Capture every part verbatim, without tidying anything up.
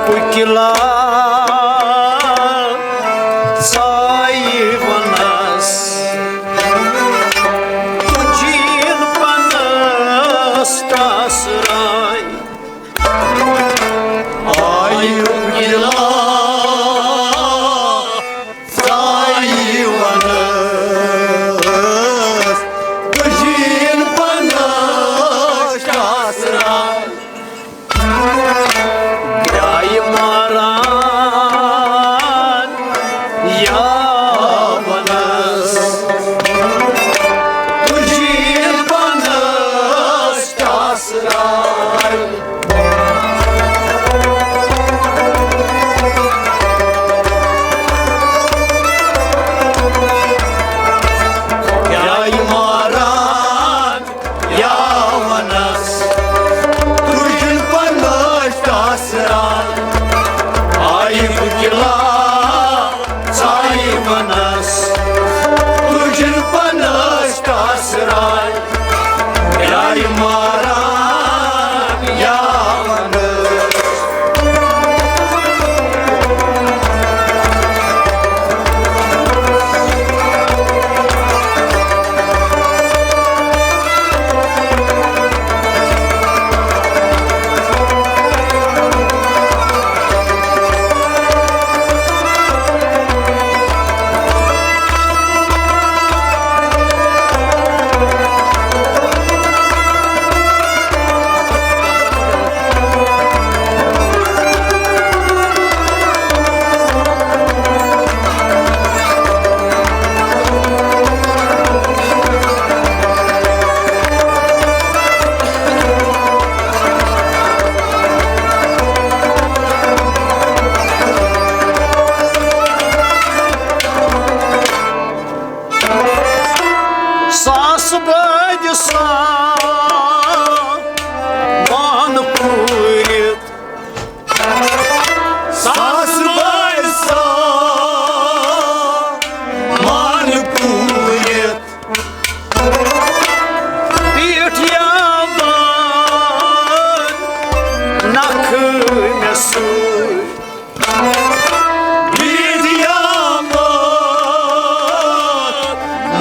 پُکلا ژایہِ ونس، تُجِن پنس ٹاسراے۔ آیہِ پُکلا ژایہِ ونس، تُجِن پنس ٹاسراے۔ گرٛایہِ ماران یا ونس، تُجِن پنس ٹاسراے۔ گرٛایہِ ماران یا ونس، تُجِن پنس ٹاسراے۔ آیہِ پُکلا ژایہِ ونس، تُجِن پنس ٹاسراے۔ گرٛایہِ ماران یا ونس۔ ساس بٲدۍ سامان پوٗرِتھ، ساس بٲدۍ سامان پوٗرِتھ، پیٖٹھ یابان نکھٕ مےٚ سۭتۍ۔ بیٖٹھ یابان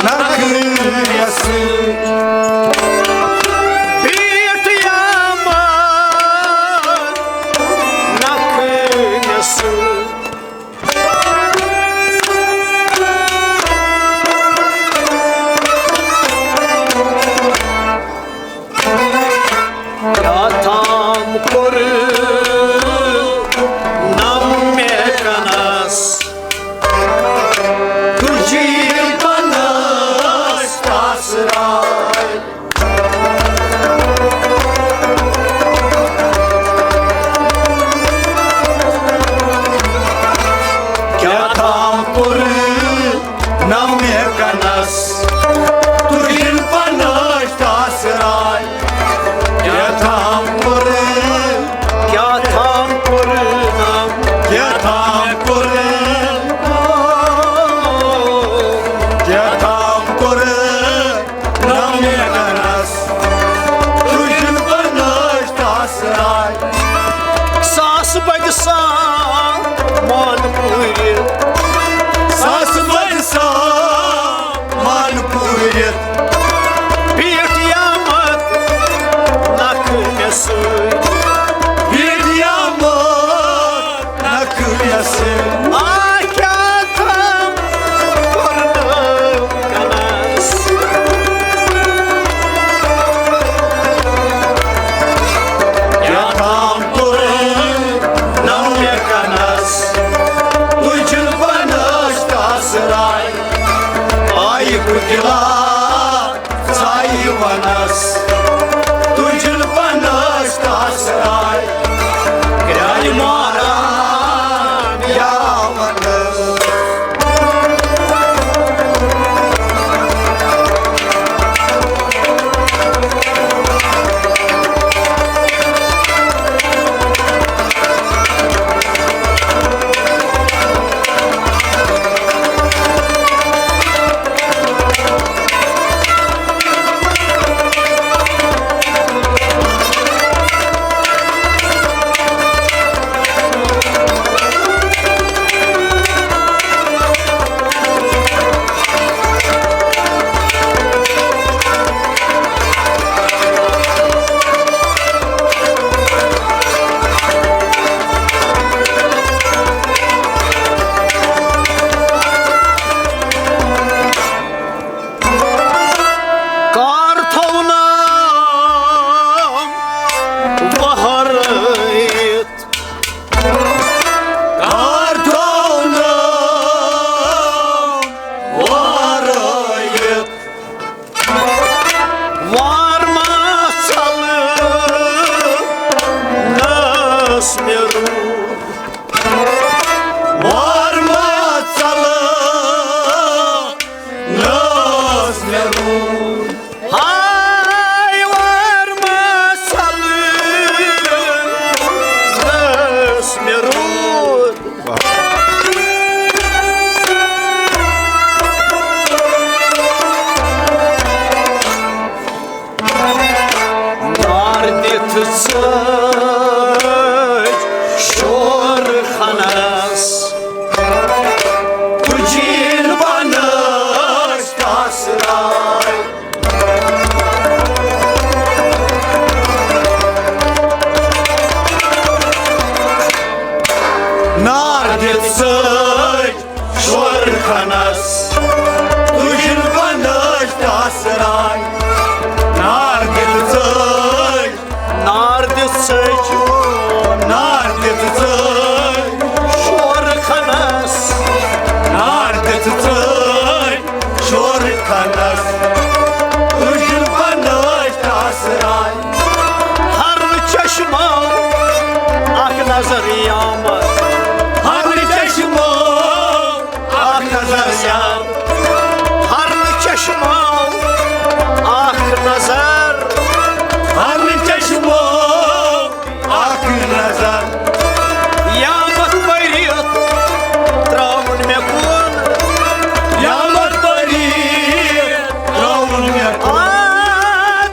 نکھٕ مےٚ سۭتۍ۔ بیٖٹھ یابان نکھٕ مےٚ سۭتۍ۔ کیٛاہ تام کوٚر نم مےٚ کنس، تُجی پنس ٹاسراے۔ کیٛاہ تام کوٚر نم مےٚ کنس، تُجِن پنس ٹاسراے۔ کیٛاہ تام کوٚر ژٔج شور خانس، تُجِن بنٲوۍ ٹاسراے۔ نار دِتھ ژٔج شور خانس، تُجِن بنٲوۍ ٹاسراے۔ نار دِتھ ژٔج، نار دِتھ ژٔج، نار دِتھ ژٔج شور خانس۔ نار دِتھ ژٔج شور خانس، تُجِن بنٲوۍ ٹاسراے۔ ہر چشمو اکھ نظر یامت، ہر چشمو اکھ نظر یامت، ہر چشمو اکھ نظر، ہر چشمو اکھ نظر۔ یامت پٔرِتھ ترٛاوُن مےٚ کُن، یامت پٔرِتھ ترٛاوُن مےٚ کُن۔ آ،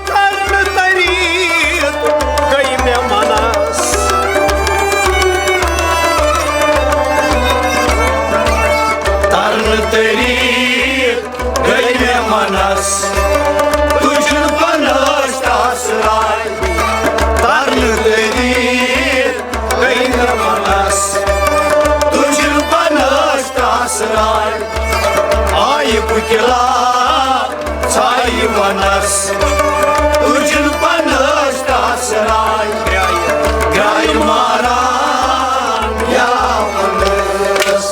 ترنہٕ طریٖق گٔے مےٚ منس۔ ترنہٕ طریٖق گٔے مےٚ منس، تُجِن بنٲوۍ ٹاسراے۔ ترنہٕ طریٖق گٔے مےٚ منس، تُجِن بنٲوۍ ٹاسراے۔ آیہِ پُکلا ژایہِ ونس، تُجِن بنٲوۍ ٹاسراے۔ گرٛایہِ ماران یا ونس۔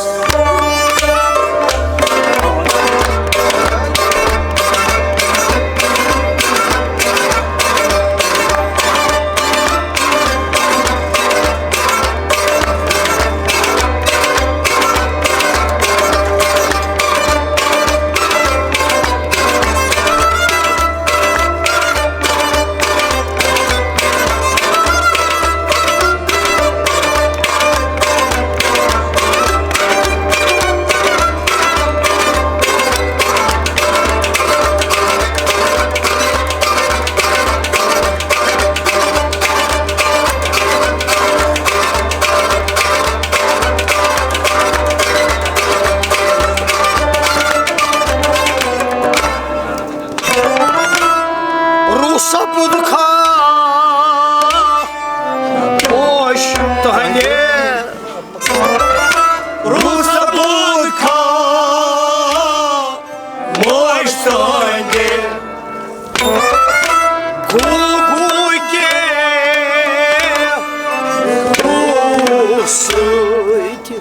روح سپُد خاموش تُہنٛدِ، روح سپُد خاموش تُہنٛدِ۔ گوٗ گوٗ کے گوٗ سۭتۍ۔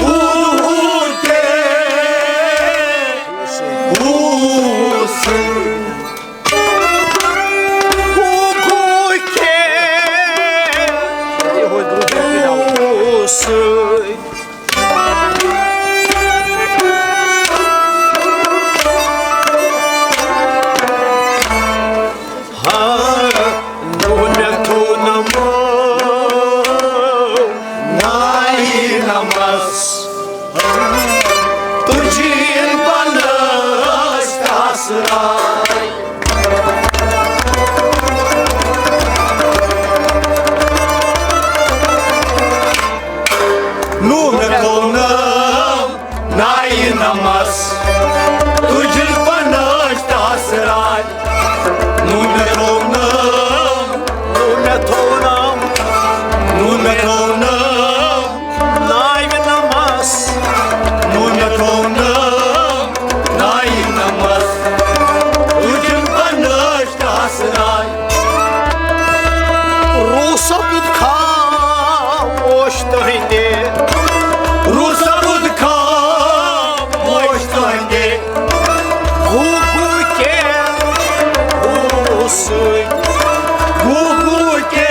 گوٗ گوٗ کے گوٗ سۭتۍ۔ گوٗ گوٗ کے گوٗ سۭتۍ۔ ہا، نوٗ مےٚ تھوٚو نہٕ مو نایہِ نمس۔ تُجِن بنٲوۍ ٹاسراے۔ نوٗ مےٚ تھوٚو نہٕ نایہِ نمس، تُجِن بنٲوۍ ٹاسراے۔ نوٗ مےٚ تھوٚو نہٕ، نوٗ مےٚ تھوٚو نہٕ، نوٗ مےٚ تھوٚو نہٕ نایہِ نمس، نوٗ مےٚ تھوٚو نہٕ نایہِ نمس، تُجِن بنٲوۍ ٹاسراے۔ روح سپُد خاموش تُہنٛدِ، روح سپُد خاموش تُہنٛدِ۔ گوٗ گوٗ کے گوٗ سۭتۍ، گوٗ گوٗ کے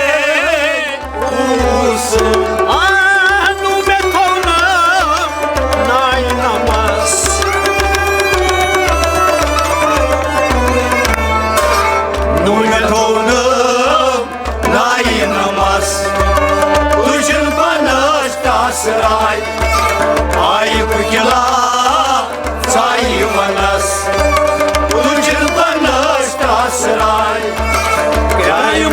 گوٗ سۭتۍ۔ آ، نوٗ مےٚ تھوٚو نہٕ نایہِ نمس۔ نوٗ مےٚ تھوٚو نہٕ نایہِ نمس، تُجِن بنٲوۍ ٹاسراے۔ آیہِ پُکلا ژایہِ ونس، تُجِن بنٲوۍ ٹاسراے۔ گرٛایہِ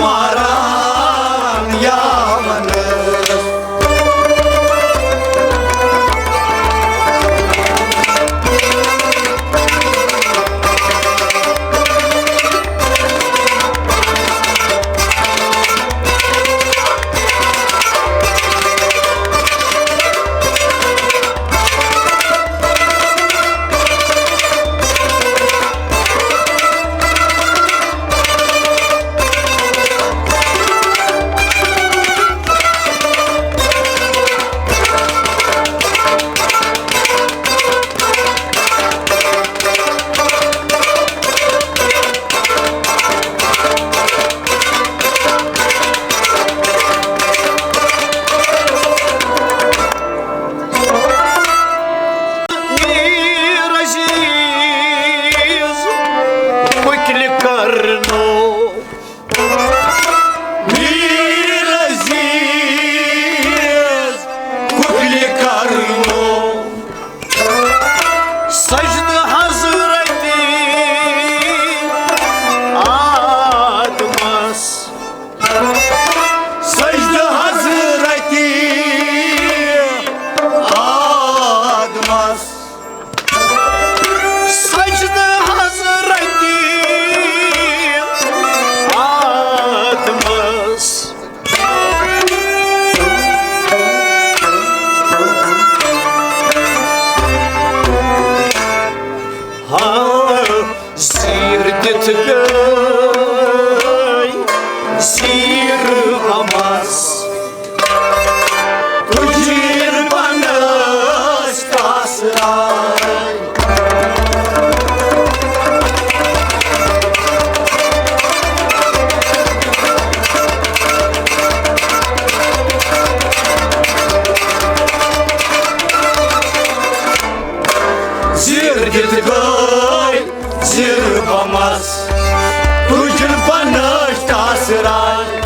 مس تُجِر بنٲوۍ تس راے۔ زِر دِتھ گٔے زِر بمس، تُجِر بنٲوۍ تس راے۔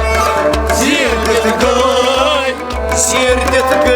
زِر دِتھ گٔے زِر دِتھ گٔے